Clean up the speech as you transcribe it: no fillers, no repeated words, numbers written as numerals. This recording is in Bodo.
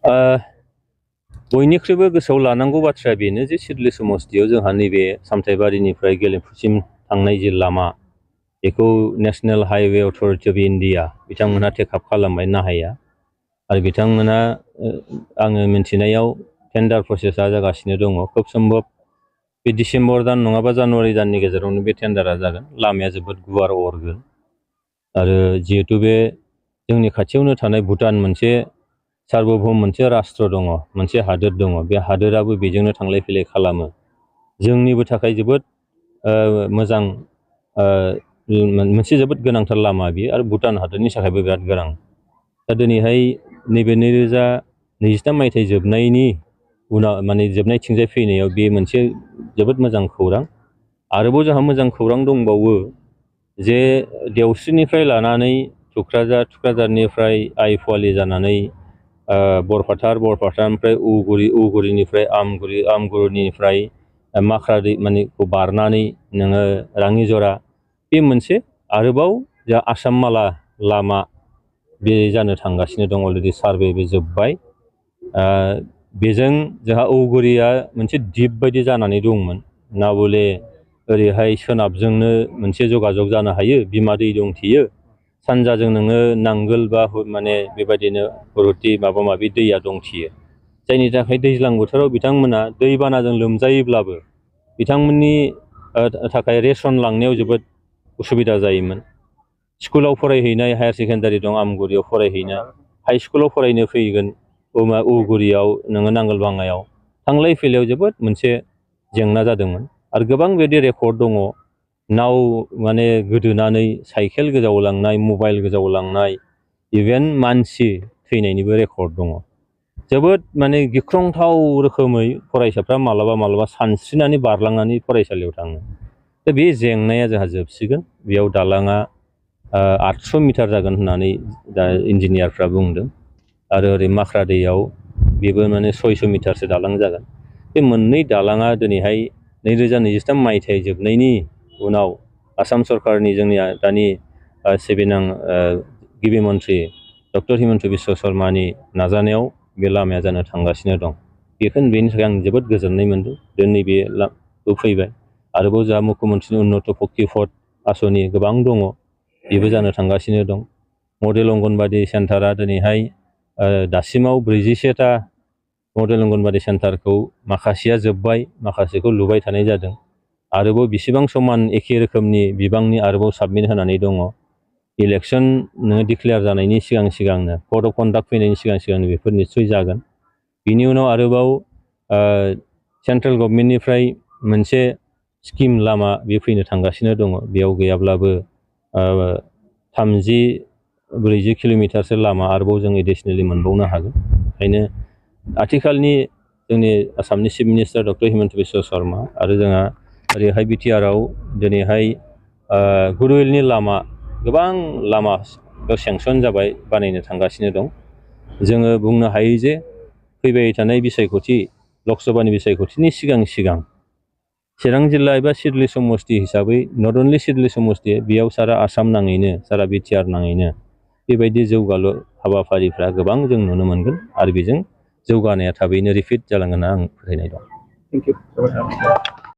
बयनिख्रुइबो गोसोआव लानांगौ बाथ्राया बेनो जे सिडली समस्तियाव जोंहा नैबे सामथाइबारिनिफ्राय गेलेफुसिम थांनाय जि लामा बेखौ national highway authority of India बिथांमोना टेकआप खालामबाय नाहाया आरो बिथांमोना आङो मिन्थिनायाव टेन्डार प्रसेसा जागासिनो दङ खोब सम्भब बे डिसेम्बर दान नङाबा जानुवारि दाननि गेजेरावनो बे टेन्डारा जागोन लामाया जोबोद गुवार अरगोन आरो जिहेतु बे जोंनि खाथियावनो थानाय भुटान मोनसे सार्वभौम मोनसे राष्ट्र दङ मोनसे हादोर दङ बे हादोराबो बेजोंनो थांलाय फैलाय खालामो जोंनिबो थाखाय जोबोद मोजां मोनसे जोबोद गोनांथार लामा बियो आरो भुटान हादोरनि थाखायबो बिराद गोनां दा दिनैहाय नैबे 2023 मायथाइ जोबनायनि उनाव माने जोबनायथिंजाय फैनायाव बे मोनसे जोबोद मोजां खौरां आरोबाव जोंहा मोजां खौरां दंबावो जे देवस्रिनिफ्राय लानानै थुक्राझारनिफ्राय आइफवालि जानानै बरपाटारनिफ्राय उगुरिनिफ्राय आमगुरिनिफ्राय माख्रादै मानेखौ बारनानै नोङो राङिजरा बे मोनसे आरोबाव जा आसाम माला लामा बे जानो थांगासिनो दं अलरेडि सार्भे बे जोब्बाय बेजों जोंहा औगुरिया मोनसे दिप बायदि जानानै दंमोन नाबले ओरैहाय सोनाबजोंनो मोनसे जगाजग जानो हायो बिमा दै दंथेयो सानजाजों नोङो नांगोल बा माने बेबायदिनो हुरुथि माबा माबि दैया दंथेयो जायनि थाखाय दैज्लां बोथोराव बिथांमोना दैबानाजों लोमजायोब्लाबो बिथांमोननि थाखाय रेसन लांनायाव जोबोद उसुबिदा जायोमोन स्कुलाव फरायहैनाय हायार सेकेन्डारि दं आमगुरियाव फरायहैनाय हाइ स्कुलाव फरायनो फैगोन उगुरियाव नोङो नांगोलबाङायाव थांलाय फैलायाव जोबोद मोनसे जेंना जादोंमोन आरो गोबां बेबायदि रेकर्ड दङ नाव माने गोदोनानै साइकेल गोजावलांनाय मबाइल गोजावलांनाय इभेन मानसि थैनायनिबो रेकर्ड दङ जोबोद माने गिख्रंथाव रोखोमै फरायसाफ्रा मालाबा सानस्रिनानै बारलांनानै फरायसालियाव थाङो दा बे जेंनाया जोंहा जोबसिगोन बेयाव दालाङा 800 मिटार जागोन होननानै दा इन्जिनियारफ्रा बुंदों आरो ओरै माख्रादैयाव बेबो माने 600 मिटारसो दालां जागोन बे मोननै दालाङा दिनैहाय 2023 मायथाइ जोबनायनि उनाव आसाम सरकारनि जोंनि दानि सिबिनां गिबि मन्थ्रि डक्टर हिमन्त बिश्व शर्मानि नाजानायाव बे लामाया जानो थांगासिनो दं बेनि थाखाय आं जोबोद गोजोननाय मोनदों दिनै बे फैबाय आरोबाव जोंहा मुख्यमन्थ्रिनि उन्नत पक्की पथ आसनि गोबां दङ बेबो जानो थांगासिनो दं मडेल अंगनबादि सेन्टारा दिनैहाय दासिमाव 41टा मडेल अंगनबादि सेन्टारखौ माखासेया जोब्बाय माखासेखौ लुबाय थानाय जादों आरोबाव बेसेबां समान एखे रोखोमनि बिबांनि आरोबाव साबमिट होनानै दङ इलेक्सन नोङो डिक्लेयार जानायनि सिगांनो कड अफ कन्डाक्ट फैनायनि सिगांनो बेफोर निस्सय जागोन बिनि उनाव आरोबाव सेन्ट्रेल गभर्नमेन्टनिफ्राय मोनसे स्किम लामा बे फैनो थांगासिनो दङ बेयाव गैयाब्लाबो 30-40 किल'मिटारसो लामा आरोबाव जों एडिशनेलि मोनबावनो हागोन ओंखायनो आथिखालनि जोंनि आसामनि chief minister doctor Himanta Biswa Sharma आरो जोंहा ओरैहाय बिटिआरआव दिनैहाय गुरुवेलनि लामा गोबां लामा सेंसन जाबाय बानायनो थांगासिनो दं जोङो बुंनो हायो जे फैबाय थानाय बिसायख'थि लकसभानि बिसायख'थिनि सिगां चिरां जिल्ला एबा सिडली समस्ति हिसाबै नट अनलि सिडली समस्ति बेयाव सारा आसाम नाङैनो सारा बिटिआर नाङैनो बेबायदि जौगालु हाबाफारिफ्रा गोबां जों नुनो मोनगोन आरो बेजों जौगानाया थाबैनो रिपिट जालांगोन होनना आं फोथायनाय दं। Thank you.